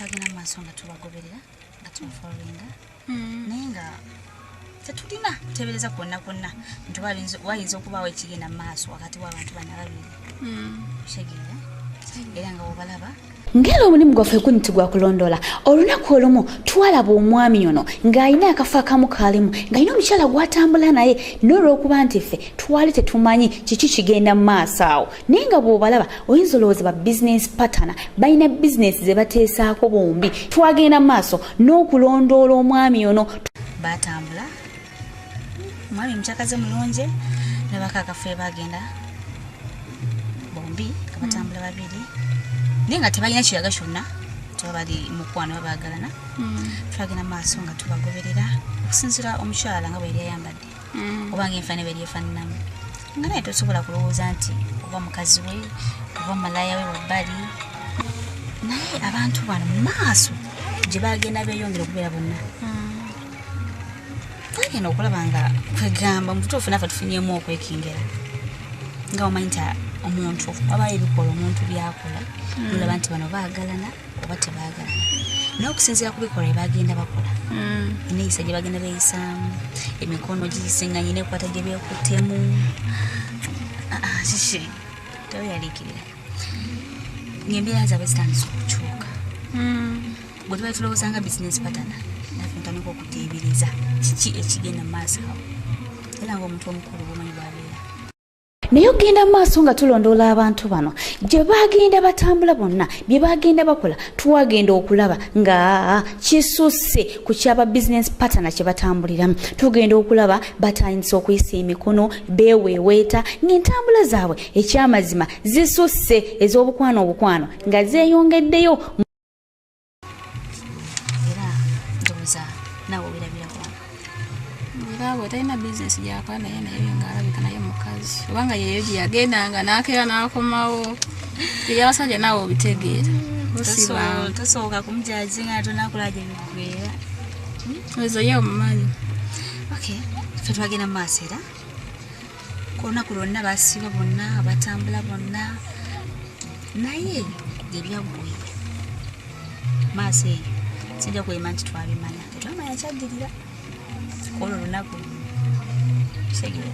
Twagenda mu maaso nga tubagoberera, nga tubafollowinga, naye nga tetulina kuteebereza kwonna kwonna nti wayinza okubaawo ekigenda mu maaso wakati w'abantu bano ababiri. Kitegeera era nga wobalaba. Ng'era omulimu gwaffe guni gwa kulondola. Olunaku olumu twalaba omwami ono ng'alina akafo akamu kaalimu, ng'alina omukyala gw'atambula naye, n'olwokuba nti ffe twali tetumanyi kiki kigenda mu maaso awo, naye nga bw'obalaba oyinza olowooza ba business partner, balina bizinesi ze bateesaako bombi. Twagenda mu maaso n'okulondoola omwami ono. Batambula, omwami mukyakaze mulungi, ne bakakafe bagenda bombi nga batambula babiri, naye nga tebalina kiraga kyonna teba bali mukwano, babaagalana. Twagenda maaso nga tubagoberera okusinziira omukyala nga bwe yali ayambadde oba nga enfaanana bwe yali efaananamu, nga naye tosobola kulowooza nti oba mukazi we oba malaaya we wabbali. Naye abantu bano mu maaso gye bagenda beeyongera okubeera bonna, twagenda okulaba nga kwegamba mu butuufu naffe tufunyemu okwekingera, nga omanyi nti omuntu wabayo ebikola omuntu byakola, nolaba nti bano baagalana oba tebaagalana. Naye okusinziira ku bikolwa byebagenda bakola, eneeyisa gye bagenda beeyisaamu, emikono giyisinganye nekwata gye beekuttemu. Ah, ah, kiki teweyaliikirira ng'embeera zaabwe zitandise okukyuka. Bwe tuba tulowooza nga business partner, naffe ntandika okuteebereza kiki ekigenda mu maaso awo, era ng'omuntu omukulu bwomanyi bwabeera. Naye okugenda mu maaso nga tulondoola abantu bano gye bagenda batambula bonna, bye bagenda bakola, twagenda okulaba nga kisusse ku kyaba business partner kye batambuliramu. Tugenda okulaba batandise okuyisa emikono, beeweeweeta, ng'entambula zaabwe ekyamazima zisusse ez'obukwano, obukwano nga zeeyongeddeyo. Era ndowooza naawe werabirako. Era bwe talina bizinesi gyakola, naye ngaalabika naye mukazi, obanga yeyo gye yagendanga n'akeera n'akomawo. Ebyabasajja naawe obitegeera. Tosooka kumujudginga tonakola gye biggweera. Ezo ye omumanyi. Okay, ffe twagenda mu maaso, era ku lunaku lwonna basiiba bonna, batambula bonna, naye ebyaggweera maaso eyo sijja kuyima nti twabimanya, tetwamanya kyaddirira olwo lunaku. Kitegeera,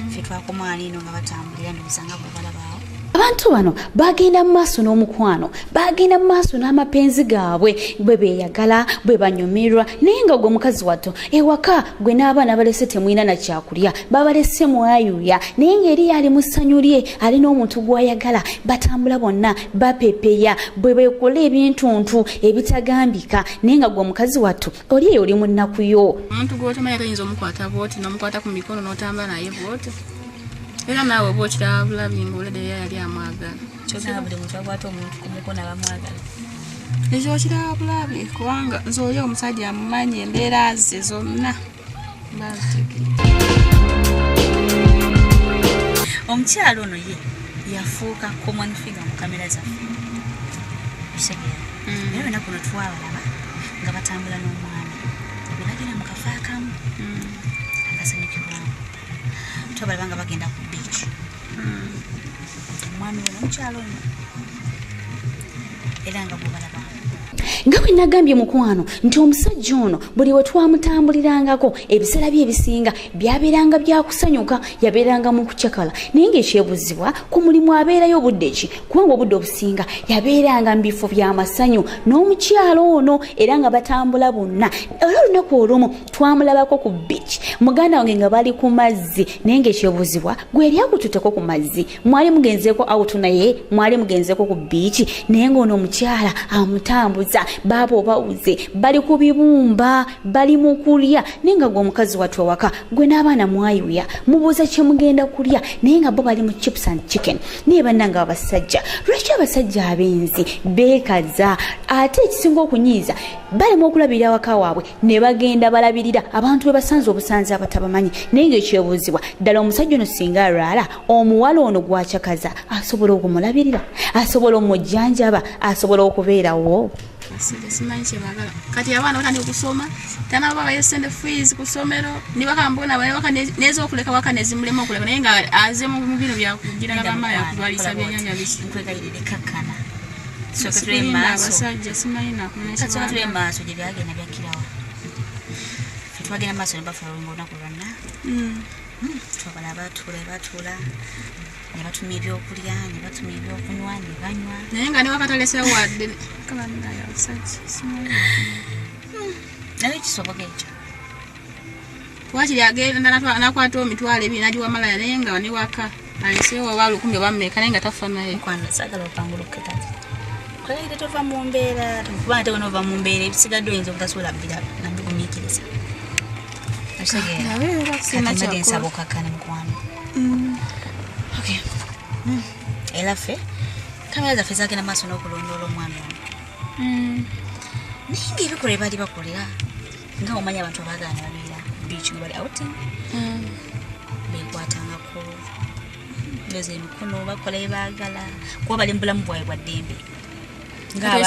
ffe twakomaana eno nga batambulira, ndowooza nga bwebalabaawo. Abantu bano bagenda mu maaso n'omukwano, bagenda mu maaso n'amapenzi gaabwe, bwe beeyagala, bwe banyumirwa, naye nga gwe mukazi watto ewaka gwe n'abaana balese temwina na kyakulya, babalese mwayuya, naye ng'eri ali mu ssanyu lye, ali n'omuntu gw'ayagala, batambula bonna, bapepeya, bwe beekola ebintuntu ebitagambika, naye nga gwe omukazi watto oli eyo oli mu nnaku yo. Omuntu gwotomanya toyinza omukwata bwoti, nomukwata ku mikono n'otambula naye bwoti, era naawe oba okiraba bulabi ngaoledde era yali amwagala. Kyogamba buli muntu akwata omuntu ku mukono abamwagala? Ekyo okiraba bulabi, kubanga nze oli omusajja amumanyi, embeera ze zonna bazitegeera. Omukyalo ono ye yafuuka common figure mu kamera zaffe, kitegeera? Naye olunaku luno twabalaba nga batambula n'omwami ne bagenda mu kafo akamu akasanyukirwamu. Twabalaba nga bagenda ku beach, omwami we n'omukyalo ono, era nga bwebalaba. Nga bwe nagambye mukwano nti omusajja ono buli we twamutambulirangako, ebiseera bye ebisinga byabeeranga byakusanyuka, yabeeranga mu kucakala, naye ng'ekyebuzibwa ku mulimu abeerayo obudde ki, kubanga obudde obusinga yabeeranga mu bifo by'amasanyu n'omukyalo ono, era nga batambula bonna. Era olunaku olumu twamulabako ku beach, muganda wange, nga bali ku mazzi, naye ng'ekyebuzibwa gwe eri akututeko ku mazzi, mwali mugenzeeko out naye, mwali mugenzeeko ku beach, naye ng'ono omukyala amutambuza, baaba obawuze, bali ku bibumba, bali mu kulya, naye nga gwe omukazi wattu ewaka gwe n'abaana mwayuya, mubuuza kye mugenda kulya, naye nga bo bali mu chips and chicken. Naye bannanga abasajja, lwaki abasajja abenzi beekaza? Ate ekisinga okunyiiza, balema okulabirira awaka waabwe ne bagenda balabirira abantu be basanze obusanzi abatabamanyi. Naye ngaekyebuuzibwa ddala, omusajja ono singa alwala, omuwala ono gwacakaza asobola okumulabirira, asobola omujjanjaba, asobola okubeerawo? Basajja simanyi kyebagala. Kati abaana batandika okusoma, tanaba sente fees ku ssomero, nibakambona waka nezokuleka waka nezimulema okuleka, naye nga aze mu bino byakugira nabamayi akulwalisa byenyanja biki. Nkwegayirire, kakkana. Tusooke tule mu maaso. Abasajja simanyi nakumanya. Tusooke tule mu maaso gye byagenda byakkirawa. Ffe twagenda mu maaso ne bafollowinga olunaku lwonna. Twabala batuula batuula ne batuma ebyokulya ne batuma ebyokunywa ne banywa. Naye nga ne wakatalesewo wadde kabannaye abasajja simanyi. Naye kisoboka ekyo. Wakiri agenda nakwata emitwalo ebiri n'agiwa malaya naye nga ne waka alesewo oba 1000 oba mmeka naye nga tafa naye. Mukwano saagala opanguluke kati. Kola tova mu mbeera kubanga ate w'onoova mu mbeera ebisigadde oyinza obutasobola nabigumiikiriza. Kati nsaba okkakkane mukwano. Okay. Era ffe kamera zaffe zagenda maaso n'okulondoola omwami ono. Naye ng'ebikolwa baali bakolera nga omanyi abantu abaagaana babeera ku beach nga bali outing. Beekwatangako ndoza emikono bakola bye baagala kuba bali mu bulamu bwabwe bwa ddembe. Naye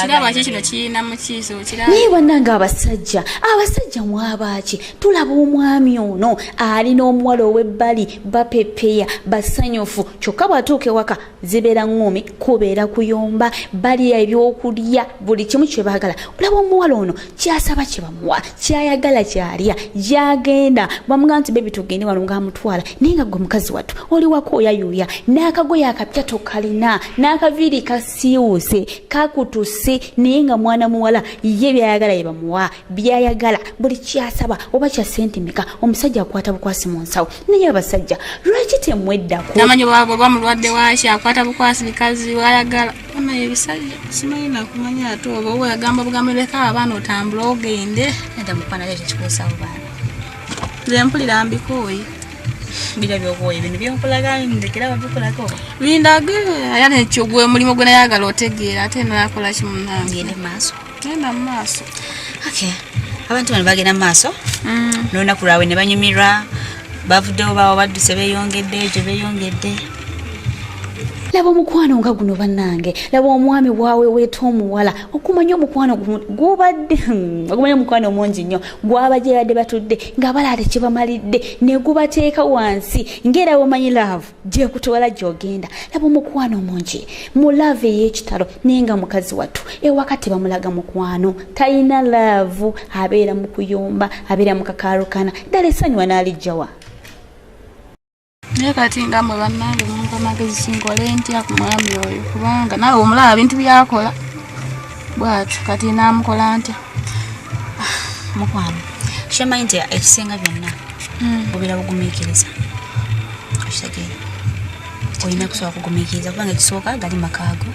bannange abasajja abasajja mwabaaki tulaba omwami ono ali n'omuwala ow'ebbali bapepeya basanyufu kyokka bw'atuuka ewaka zibeera ŋŋumi kubeera kuyomba balya ebyokulya buli kimu kye baagala. Olaba omuwala ono kyasaba kye bamuwa kyayagala kyalya gy'agenda bamugamba nti bebi tugende wano ng'amutwala naye nga gwe mukazi wattu oli waka oyayuya n'akagoye akapya tokalina n'akaviiri kasiiwuuse kakutu naye nga mwana muwala ye byayagala ye bamuwa byayagala buli kyasaba oba kya sente meka omusajja akwata bukwasi mu nsawo. Naye abasajja lwaki temweddako? Namanyi oba mulwadde waki akwata bukwasi bikazi wayagala naye ebisajja simanyi nakumanya ate oba oyagamba bugambo leka abaana otambule ogende. Nedda mukwano ate ekyo kikuleesaawo baana. Nze mpulira mbikooye. Bira byokooye bino byenkulaga ndekera babikolako. Bindage era nekyo gwe mulimu gwe nayagala otegeera ate nakola ki munnange. Ngende mu maaso. Genda mu maaso. Okay. Abantu bano bagenda mu maaso. N'olunaku lwabwe ne banyumirwa bavuddewo baawo badduse beeyongedde egyo beeyongedde. Laba omukwano nga guno bannange laba omwami bwawe weeta omuwala okumanya omukwano gubadde okumanya omukwano mungi nnyo gwabajja yadde batudde ng'abalala tekibamalidde ne gubateeka wansi ng'era bw'omanyi laavu gyekutwala gy'ogenda. Laba omukwano mungi mu laavu ey'ekitalo naye nga mukazi wattu ewaka tebamulaga mukwano talina laavu abeera mu kuyomba abeera mu kakaalukana ddala essanyu anaalijjawa. Naye kati nga mmwe bannange mumpa magezi kinkole ntya ku mwami oyo kubanga naawe omulaba bintu byakola bw'atyo kati naamukola ntya? Mukwano kyemmanyi nti ekisinga byonna obeera bugumiikiriza okitegeera olina kusobola kugumiikiriza kubanga ekisooka gali makaago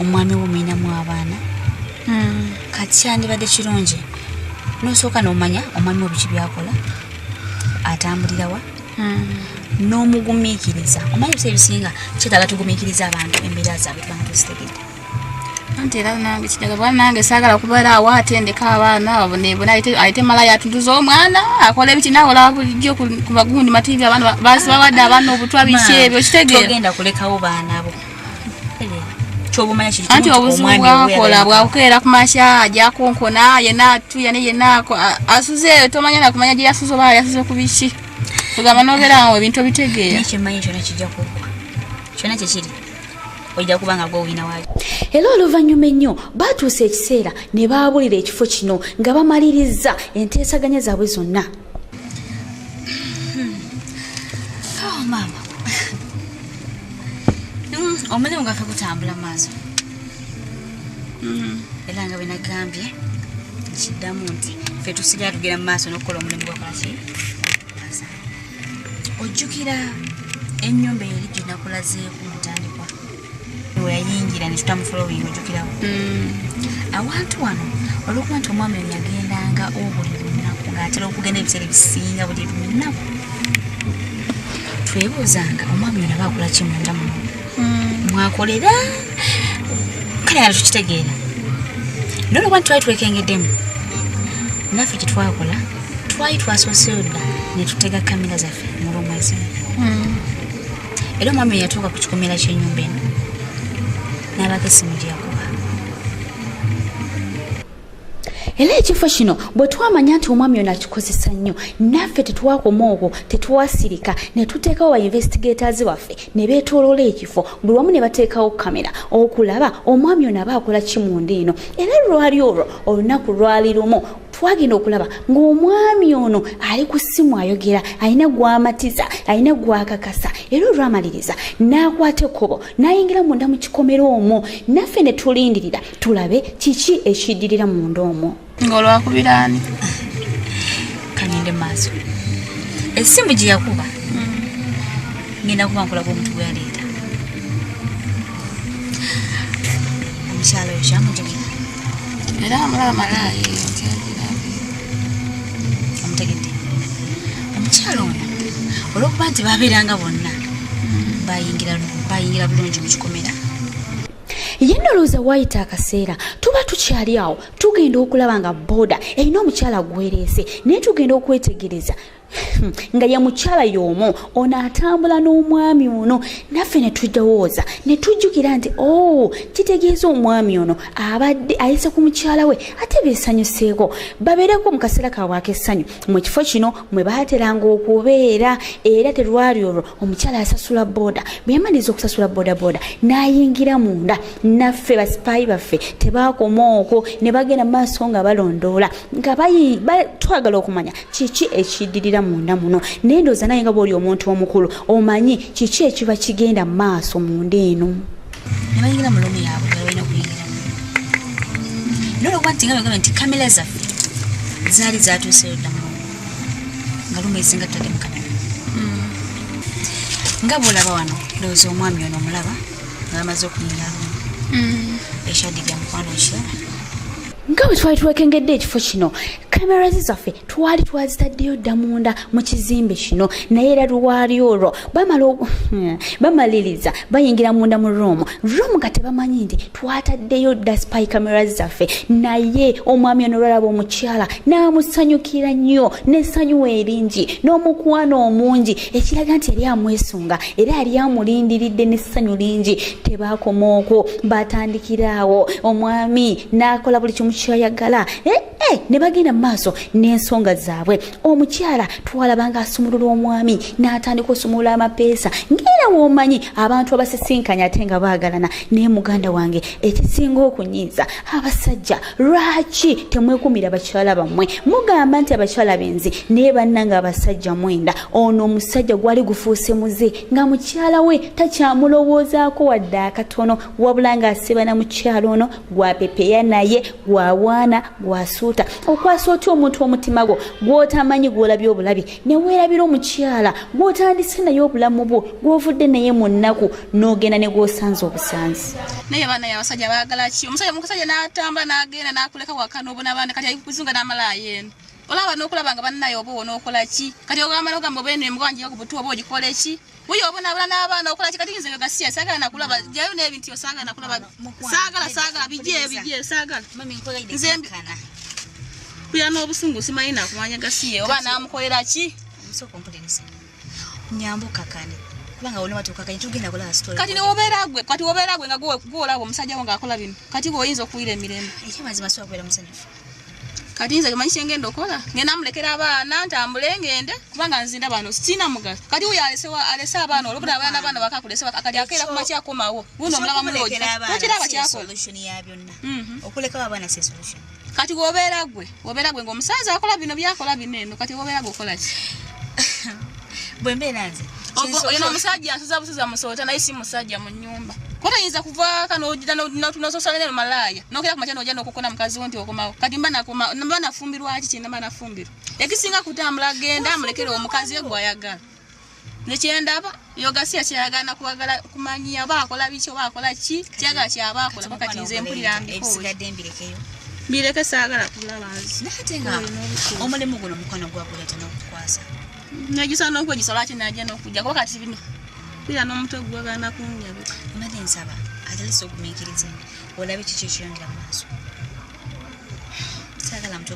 omwami wo mulinamu abaana kati kyandibadde kirungi n'osooka n'omanya omwami wo biki byakola atambulirawa n'omugumiikiriza. Omanyi ebiseera ebisinga kyetaaga tugumiikiriza abantu embeera zaabwe tubanga tuzitegedde. Anti era nange kinyaga bwana nange saagala kubeera awo ate ndeka abaana babonebone ayite malaya atuntuze omwana akola ebiki naawe olaba bulijjo ku magundi matiivi abaana bawadde abaana obutwa biki ebyo okitegeera. Togenda kulekawo baana bo. Ky'obumanya kiri Anti obuzibu bwakola bwakukeera ku makya ajja konkona yenna atuuya ne yenna asuze tomanya nakumanya gye yasuze oba yasuze ku biki. Tugamba n'obeera awo ebintu obitegeera. Naye kyemmanyi kyonna kijja kuggwa. Kyonna kye kiri ojja kuba nga gwe olina waaki. Era oluvannyuma ennyo baatuusa ekiseera ne baabulira ekifo kino nga bamaliriza enteesaganya zaabwe zonna. Oh maama. Omulimu gwaffe gutambula mu maaso. Era nga bwe nagambye kiddamu nti ffe tusigala tugenda mu maaso n'okukola omulimu gwakola ki? Ojjukira ennyumba eri gye nakulazeeko mu ntandikwa we yayingira ne tutamufollowing ojjukirawo. Awantu wano olw'okuba nti omwami ono yagendanga buli lunaku ng'atera okugenda ebiseera ebisinga buli lunaku twebuuzanga omwami ono aba akola ki munda muno mwakolera kale nga tukitegeera. Naye olw'okuba nti twali twekengeddemu naffe kye twakola twali twasooseyo dda ne tutega kamera zaffe mu ruumu ezimu. Era omwami oyo yatuuka ku kikomera ky'ennyumba eno n'abaako essimu gye yakuba. Era ekifo kino bwe twamanya nti omwami ono akikozesa nnyo, naffe tetwakoma okwo, tetwasirika, ne tuteekawo ba investigators baffe ne beetooloola ekifo buli wamu, ne bateekawo kamera okulaba omwami ono aba akola ki munda eno. Era lwali olwo olunaku lwali lumu twagenda okulaba ng'omwami ono ali ku ssimu ayogera, alina gw'amatiza, alina gw'akakasa. Era olwamaliriza n'akwata ekkubo n'ayingira munda mu kikomera omwo, naffe ne tulindirira tulabe kiki ekiddirira munda omwo. Ng'olwakubiraani? Kangende maaso. Essimu gye yakuba ngenda kuba nkulaga omuntu gwe yaleeta. Omukyala oyo kyamujjukira. Era amulaba malaaya eyo. Omutegedde? Omukyala ono olw'okuba nti babeeranga bonna bayingira bulungi mu kikomera. Ye ndowooza waayita akaseera tuba tukyali awo, tugenda okulaba nga booda erina omukyala gwereese, naye tugenda okwetegereza nga ye mukyala y'omu ono atambula n'omwami ono. Naffe ne tulowooza ne tujjukira nti o kitegeeza omwami ono abadde ayise ku mukyala we, ate beesanyuseeko, babeereko mu kaseera kaabwe ak'essanyu mu kifo kino mwe baateranga okubeera. Era terwali olwo omukyala asasula booda. Bwe yamaliriza okusasula boodabooda n'ayingira munda, naffe basipaayi baffe tebaakoma okwo, ne bagenda mu maaso nga balondoola nga twagala okumanya kiki ekiddirira munda muno. Naye ndowooza naye nga bw'oli omuntu omukulu omanyi kiki ekiba kigenda mu maaso munda eno. Ne bayingira mu lumu yaabwe nga balina okuyingiramu, naye olwokuba nti nga bagamba nti kamera zaffe zaali zatuuseyo dda mu lumu, nga lumu ezisinga tutadde mu kamera. Nga bw'olaba wano, ndowooza omwami ono omulaba nga bamaze okuyingira lumu, ekyaddirira mukwano okiraba. Nga bwe twali twekengedde ekifo kino, kamera zaffe twali twazitaddeyo dda munda mu kizimbe kino. Naye era lwali olwo bamaliriza bayingira munda mu room nga tebamanyi nti twataddeyo dda spy camera zaffe. Naye omwami ono olwalaba omukyala n'amusanyukira nnyo n'essanyu eringi n'omukwano omungi, ekiraga nti yali amwesunga era yali amulindiridde n'essanyu lingi. Tebaakoma okwo, batandikiraawo omwami n'akola buli kimu kyayagala, ne bagenda mu maaso n'ensonga zaabwe. Omukyala twalaba nga asumulula omwami n'atandika osumulula amapeesa, ng'era w'omanyi abantu abasisinkanye ate nga baagalana. Naye muganda wange, ekisinga okunyiiza abasajja, lwaki temwekumira bakyala bammwe? Mugamba nti abakyala benzi, naye bannanga abasajja mwenda. Ono omusajja gwali gufuuse muze nga mukyala we takyamulowoozaako wadde akatono, wabula ng'asiba na mukyala ono gwapepeya naye, gwawaana, gwasuuta. Okwasa otya omuntu omutima gwo gw'otamanyi, gw'olabye obulabi, ne weerabira omukyala gw'otandise naye obulamu bwo, gw'ovudde naye mu nnaku, n'ogenda ne gw'osanze obusanzi? Naye baana abasajja baagala ki? Omusajja n'atambula n'agenda n'akuleka waka n'obona baana, kati ali kuzunga n'amalaaya eno. Olaba n'okulaba nga bannaye oba onookola ki? Kati ogamba n'ogamba oba eno embwa ngiyo ku butu oba ogikole ki? Wuyo obonaabona n'abaana, okola ki? Kati nze gasiya saagala nakulaba, jayo n'ebintu yo, saagala nakulaba, saagala, saagala, bijje bijje, saagala. Nze kuya n'obusungu simanyi nakumanya gasiye oba naamukolera ki? Omusooka ompuliriza, nyamba okakane, kubanga wona watuukakanye tugenda kulaba story. Kati newobeera gwe, kati wobeera gwe nga gwolaba omusajja wo ng'akola bino, kati gwe oyinza okuwulira emirembe? Ekyamazima sobola kubeera musanyufu. Kati nze manyi kyengenda okola, ngenda mulekera abaana ntambule ngende, kubanga nzinda bano sina mugaso. Kati wuyo alese abaana olwokuna abaana abaana bakakulese, kati akeera kumakya akomawo wuno omulaba muloogi, tokiraba kyakola. Solution ya byonna, okulekawo abaana si solution. Kati wobeera gwe, wobeera gwe ng'omusaza akola bino byakola bino eno, kati wobeera gwe okola ki? Bwe mbeera nze, Ono omusajja asuza busuza musoota, naye si musajja mu nnyumba. Ko toyinza kuvaaka n'ososala ne malaaya nokera ku makya n'ojja n'okukona mukazi wo nti okomawo. Kati mba nakoma mba nafumbirwa ki? Kinna mba nafumbirwa ekisinga kutambula genda amulekere omukazi we gw'ayagala. Nekyendaba yogasiya kyayagala nakwagala kumanya oba akola biki oba akola ki, kyagala kyaba akola. Kati nze mpulira mbikooye. Ebisigadde mbirekeyo. Mbireke, saagala kulaba nze. Naye ate nga omulimu guno mukwano gwaguleeta n'okukwasa. Negisa n'okwegisa, lwaki najja n'okujja? Kuba kati bino mpulira n'omutwe gwagana kunjabika. Mbadde nsaba atalisa ogumiikirize olabe kiki ekiyongera mu maaso. Saagala mutwe.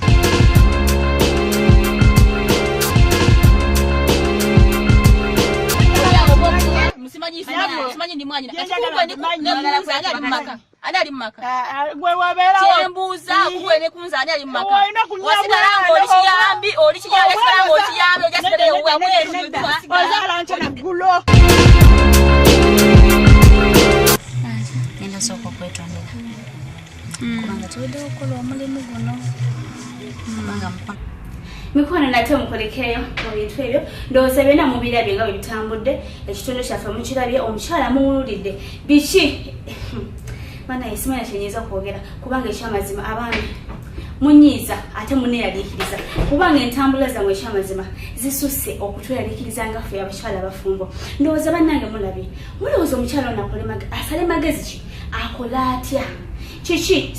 Simanyi Nabwe. simanyi ndi mwanyina. Gye Kati njagala kugwe ne mbimanyi. nebuuza ani ali mu maka? Ani ali mu maka? Ah, ah, gwe wabeerawo Kyembuuza kugwe ne kunza ani ali mu maka? Olina kunywa Wasigala bwana, ng'oli kiyambi, oli kiyambi, wasigala ng'oli kiyambi, ojja sigala Nedda, ewuwe nedda, wabweru. nedda. Ozaala nkya naggulo. Ngenda sooka okwetondera kubanga tuweddewo okukola omulimu guno, kubanga mukwano. Mikwano, nate mukolekeyo mu bintu ebyo. Ndowooza byonna mubirabye nga bwe bitambudde. Ekitundu kyaffe mukirabye, omukyala muwulidde biki. Banaye, simanya kyenyinza kwogera, kubanga ekyamazima abaami munyiiza ate muneeraliikiriza, kubanga entambula zammwe ekyamazima zisusse okutweraliikiriza nga ffe abakyala abafumbo. Ndowooza bannange mulabye. Mulowooza omukyala ono akole asale magezi ki? Akola atya? Kiki?